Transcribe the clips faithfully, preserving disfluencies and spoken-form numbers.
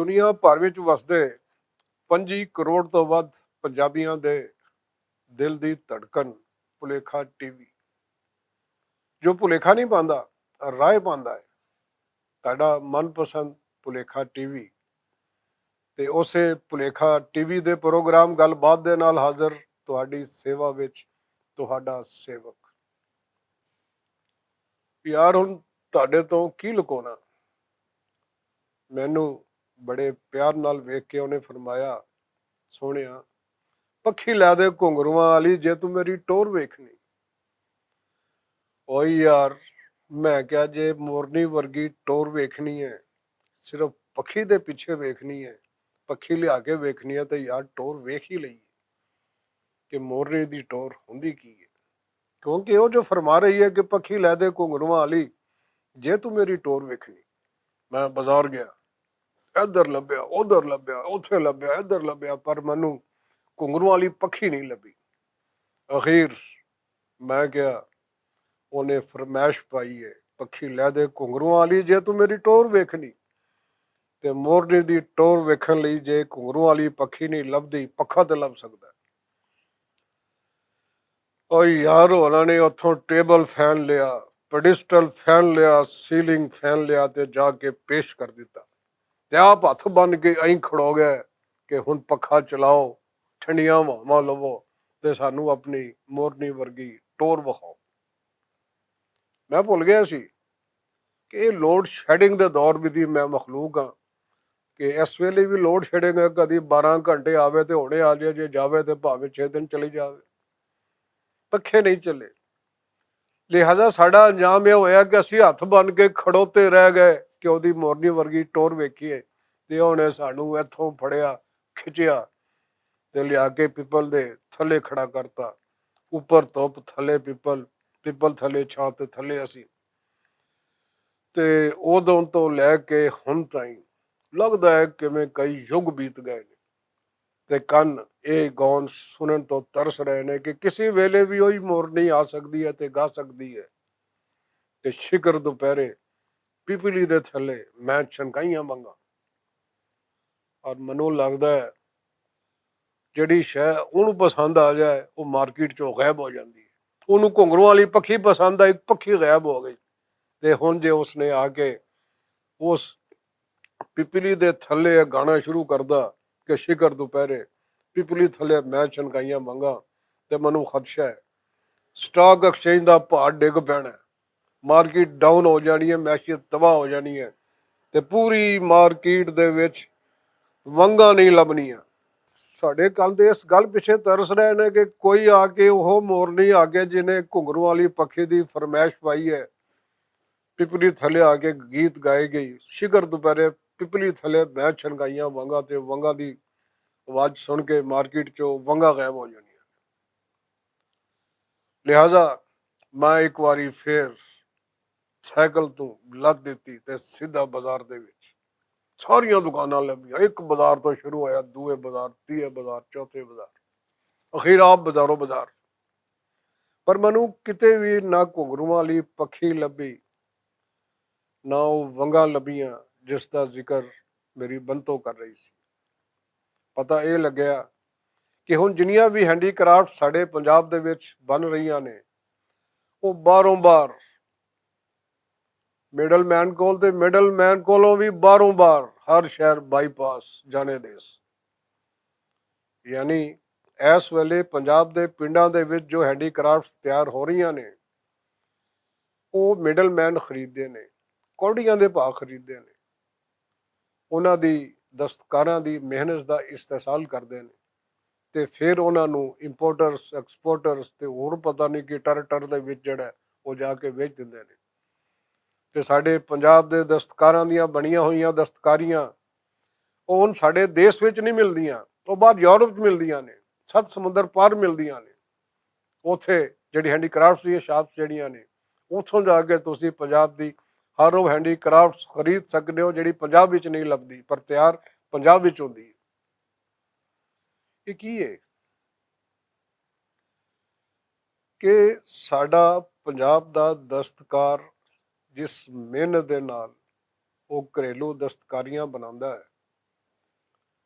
دنیا بھر وچ وسدے پنجی کروڑ توں ودھ پنجابیاں دے دل دی دھڑکن، پلیکھا ٹی وی۔ جو پلیکھا نہیں پاندا، رائے پاندا ہے۔ تہاڈا من پسند پلیکھا ٹی وی۔ تے اسے پلیکھا ٹی وی دے پروگرام گل بات دے نال حاضر، تہاڈی سیوا وچ تہاڈا سیوک۔ یار، ہن تہاڈے توں کی لکونا؟ مینوں بڑے پیار نال ویکھ کے انہیں فرمایا، "سوہنیا، پکھی لے دے گھنگرواں والی، جے توں میری ٹور ویکھنی۔" اوئے یار، میں کہیا، "جے مورنی ورگی ٹور ویکھنی ہے، صرف پکھی دے پیچھے ویکھنی ہے، پکھی لیا کے ویکھنی ہے، تے یار، ٹور ویکھ ہی لئیے کہ مورنی دی ٹور ہوندی کی ہے۔" کیونکہ او جو فرما رہی ہے کہ پکھی لے دے گھنگرواں والی، جے توں میری ٹور ویکھنی۔ میں بازار گیا، ادھر لبھیا، ادھر لبھیا، اوتھے لبھیا، ادھر لبھیا، پر مینوں گھنگرواں والی پکھی نہیں لبھی۔ اخیر میں کہیا، انہیں فرمائش پائی ہے، "پکھی لے دے گھنگرواں والی، جے توں میری ٹور ویکھنی۔" تے مورنی دی ٹور ویکھن لئی جے گھنگرواں والی پکھی نہیں لبھدی، پکھا تے لب سکدا ہے۔ او یار، انہاں نے اتھوں ٹیبل فین لیا، پیڈسٹل فین لیا، سیلنگ فین لیا تے جا کے پیش کر دتا۔ تے آپ ہتھ بن کے ایں کھڑو گئے کہ ہن پکھا چلاؤ، ٹھنڈیاں ہواواں لوو تے سانوں اپنی مورنی ورگی ٹور وکھاؤ۔ میں بھول گیا سی کہ یہ لوڈ شیڈنگ دے دور بھی دی میں مخلوق ہاں کہ اس ویلے بھی لوڈ شیڈنگ ہے، کدی بارہ گھنٹے آوے تے ہنے آ جائے، جے جاوے تے بھاویں چھ دن چلی جاوے، پکھے نہیں چلے۔ لہذا ساڈا انجام یہ ہویا کہ اسی ہتھ بن کے کھڑوتے رہ گئے کہ اودی مورنی ورگی ٹور ویکھیے۔ تے انہیں سانوں اتھوں پھڑیا، کھچیا تے لیا کے پیپل دے تھلے کھڑا کرتا۔ اوپر توپ، تھلے پیپل، پیپل تھلے چھاں تے تھلے اسی۔ تے اودوں تو لے کے ہن تائیں لگدا ہے کیویں کئی یگ بیت گئے نے۔ تے کن اے گون سنن تو ترس رہے نے کہ کسی ویلے بھی اوہی مورنی آ سکدی ہے تے گا سکدی ہے۔ تے شکر دوپہرے پپلی دے تھلے میں چھنکائیاں منگاں۔ اور منوں لگدا ہے جڑی شے اونوں پسند آ جائے، او مارکیٹ چوں غائب ہو جاندی ہے۔ اونوں گھنگروں والی پکھی پسند آئی، پکھی غائب ہو گئی۔ تے ہن جے اس نے آ کے اس پپلی دے تھلے گانا شروع کردا کہ شکر دوپہرے پپلی تھلے میں چھنکائیاں منگاں، تے مینوں خدشہ ہے سٹاک ایکسچینج دا بھاڑ ڈگ پینا ہے، مارکیٹ ڈاؤن ہو جانی ہے، معیشت تباہ ہو جانی ہے، تے پوری مارکیٹ دے وچ ونگاں نہیں لبنیاں۔ ساڈے کل تے اس گل پچھے ترس رہے نے کہ کوئی آ کے وہ مورنی آ کے جنہیں گھنگروں والی پکھی دی فرمائش پائی ہے، پپلی تھلے آ کے گیت گائے گئی، شکر دوپہرے پپلی تھلے میں چھنگائیاں ونگاں تے ونگاں دی آواز سن کے مارکیٹ چوں ونگاں غائب ہو جانیاں۔ لہذا میں ایک واری فیر سائیکل توں لت دتی تے سیدھا بازار دے وچ۔ ساریاں دکاناں لبھیاں، ایک بازار تو شروع ہویا، دوئے بازار، تیے بازار، چوتھے بازار، اخیر آپ بازاروں بازار۔ پر مینوں کتے وی نہ گھنگرواں والی پکھی لبھی، نہ او ونگاں لبھیاں جس دا ذکر میری بنتو کر رہی سی۔ پتہ اے لگیا کہ ہن جنیاں وی ہینڈی کرافٹ ساڈے پنجاب دے وچ بن رہیاں نے، او باہروں باہر مڈل مین کول تے مڈل مین کولوں وی باہروں باہر ہر شہر بائی پاس جانے دیس۔ یعنی اس ویلے پنجاب دے پنڈاں دے وچ جو ہینڈی کرافٹ تیار ہو رہیاں نے، او مڈل مین خریددے نے، کوڈیاں دے بھا خریددے نے، انہاں دی دستکاراں دی محنت دا استحصال کردے نے، تے فیر انہاں نوں امپورٹرز، ایکسپورٹرز تے ہور پتہ نہیں کہ ٹر ٹر دے وچ جڑا ہے، او جا کے ویچ دیندے نے۔ تے ساڈے پنجاب دے دستکاراں دیاں بنیاں ہوئیاں دستکاریاں، او ہن ساڈے دیش وچ نہیں ملدیاں، او باہر یورپ چ ملدیاں نے، ست سمندر پار ملدیاں نے۔ اوتھے جڑی ہینڈی کرافٹس دیاں شاپس جڑیاں نے، اوتھوں جا کے تسی پنجاب دی ہر او ہینڈی کرافٹس خرید سکدے ہو جڑی پنجاب وچ نہیں لبدی، پر تیار پنجاب وچ ہوندی ہے۔ یہ کی ہے؟ کہ ساڈا پنجاب دا دستکار جس محنت دے نال او گھریلو دستکاریاں بناندا ہے،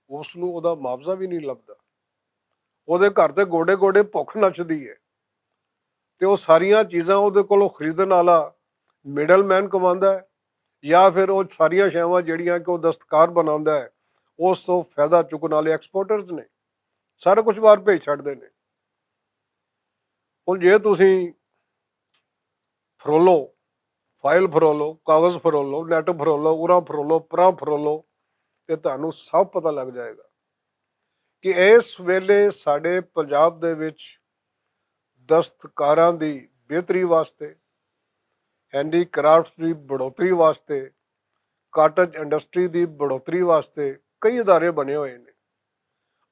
اس نوں او دا معاوضہ وی نئیں لبدا۔ او دے گھر تے گوڑے گوڑے بھکھ نچدی ہے۔ تے او ساریاں چیزاں او دے کولوں خریدن والا مڈل مین کماندا ہے، یا فیر او ساریاں شیواں جیہڑیاں کہ او دستکار بناندا ہے، اس توں فائدہ چکن والے ایکسپورٹرز نے۔ سارا کچھ باہر بھیج چھڈدے نے۔ ہن جے تسیں فرولو، فائل فرولو، کاغذ فرولو، نیٹ فرولو، اراں فرولو، پراں فرولو، تے تہانوں سب پتہ لگ جائے گا کہ اس ویلے ساڈے پنجاب دے وچ دستکاراں دی بہتری واسطے، ہینڈی کرافٹس دی بڑھوتری واسطے، کاٹج انڈسٹری دی بڑھوتری واسطے کئی ادارے بنے ہوئے نے۔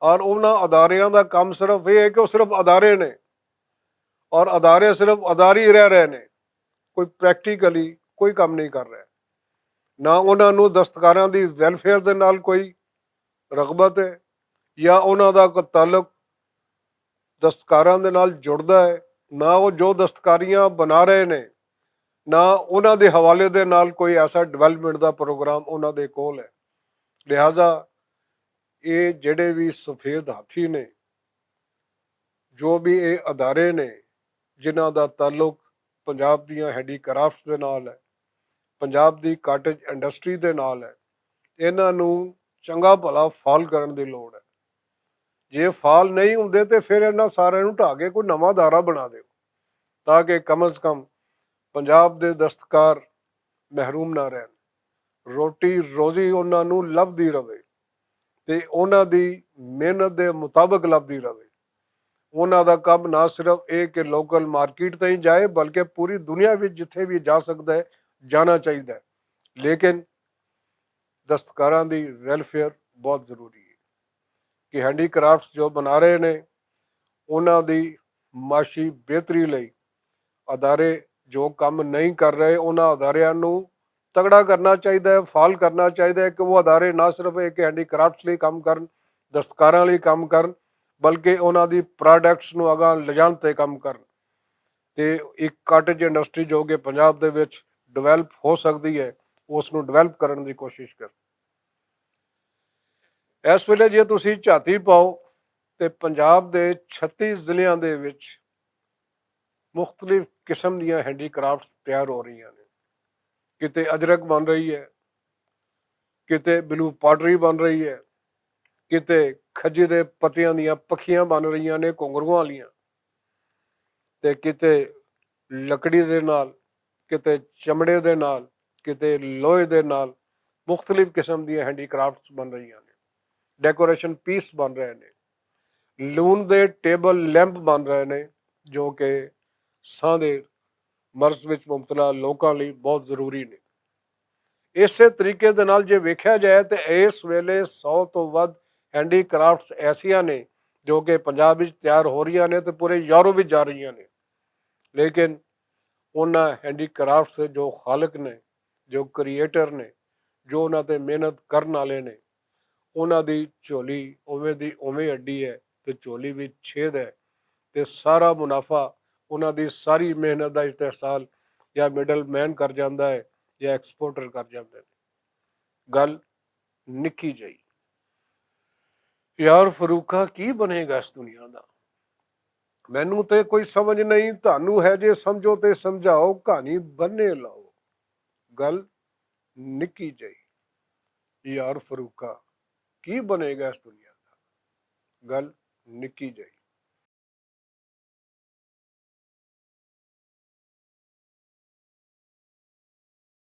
اور انہاں اداریاں دا کم صرف یہ ہے کہ وہ صرف ادارے نے، اور ادارے صرف ادارے ہی رہ رہے نے، کوئی پریکٹیکلی کوئی کم نہیں کر رہے۔ نہ انہاں نوں دستکاراں دی ویلفیئر دے نال کوئی رغبت ہے، یا انہاں دا کوئی تعلق دستکاراں دے نال جڑدا ہے، نہ وہ جو دستکاریاں بنا رہے نے، نہ انہاں دے حوالے دے نال کوئی ایسا ڈیولپمنٹ دا پروگرام انہاں دے کول ہے۔ لہذا یہ جڑے بھی سفید ہاتھی نے، جو بھی یہ ادارے نے جنہاں دا تعلق پنجاب دیاں ہینڈی کرافٹ دے نال ہے، پنجاب دی کاٹج انڈسٹری دے نال ہے، انہاں نوں چنگا بھلا فال کرن دی لوڑ ہے۔ جے فال نہیں ہوندے تے پھر انہاں سارے نوں ڈھا کے کوئی نواں ادارہ بنا دیو، تاکہ کم از کم پنجاب دے دستکار محروم نہ رہن، روٹی روزی انہاں نوں لبھدی رہے، تے انہاں دی محنت دے مطابق لبھدی رہے۔ انہاں دا کم نہ صرف اے کہ لوکل مارکیٹ تائیں جائے، بلکہ پوری دنیا وچ جتھے بھی جا سکدا ہے، جانا چاہیدا ہے۔ لیکن دستکاراں دی ویلفیئر بہت ضروری ہے کہ ہینڈی کرافٹس جو بنا رہے نے، انہاں دی معاشی بہتری لئی ادارے جو کم نہیں کر رہے، انہاں اداریاں نوں تگڑا کرنا چاہیدا ہے، فعال کرنا چاہیدا ہے کہ وہ ادارے نہ صرف ایک ہینڈی کرافٹس لئی کم کرن، دستکاراں لئی کم کرن، بلکہ انہاں دی پروڈکٹس نوں اگاں لجان تے کم کرن۔ تے ایک کاٹج انڈسٹری جو کہ پنجاب دے وچ ڈیولپ ہو سکدی ہے، اس نوں ڈیولپ کرن دی کوشش کرن۔ اس ویلے جے تسی جھاتی پاؤ تے پنجاب دے چھتی ضلعیاں دے وچ مختلف قسم دیاں ہینڈی کرافٹس تیار ہو رہیاں نے۔ کتے اجرک بن رہی ہے، کتے بلو پاٹری بن رہی ہے، کتے کھجی دے پتیاں دیاں پکھیاں بن رہیاں نے، گھنگرواں والیاں، تے کتے لکڑی دے نال، کتے چمڑے دے نال، کتے لوہے دے نال مختلف قسم دیاں ہینڈی کرافٹس بن رہیاں نے۔ ڈیکوریشن پیس بن رہے نے، لون دے ٹیبل لیمپ بن رہے نے، جو کہ ساندے مرض وچ مبتلا لوکاں لئی بہت ضروری نے۔ اسے طریقے دے نال جے ویکھیا جائے تے اس ویلے سو توں ودھ ہینڈی کرافٹس ایسیاں نے جو کہ پنجاب وچ تیار ہو رہیاں نے تے پورے یورپ وچ جا رہیاں نے۔ لیکن انہاں ہینڈی کرافٹس دے جو خالق نے، جو کریئیٹر نے، جو انہاں تے محنت کرن والے نے، انہاں دی جھولی اوویں دی اوویں اڈی ہے تے جھولی وچ چھید ہے، تے سارا منافع انہاں دی ساری محنت دا استحصال یا مڈل مین کر جاندا ہے یا ایکسپورٹر کر جاندے نے۔ گل نکی جائی۔ یار فروقہ، کی بنے گا اس دنیا دا؟ مینوں تے کوئی سمجھ نہیں، تانوں ہے جے سمجھو تے سمجھاؤ، کہانی بنے لاؤ۔ گل نکی جائی۔ یار فروقہ، کی بنے گا اس دنیا دا؟ گل نکی جائی۔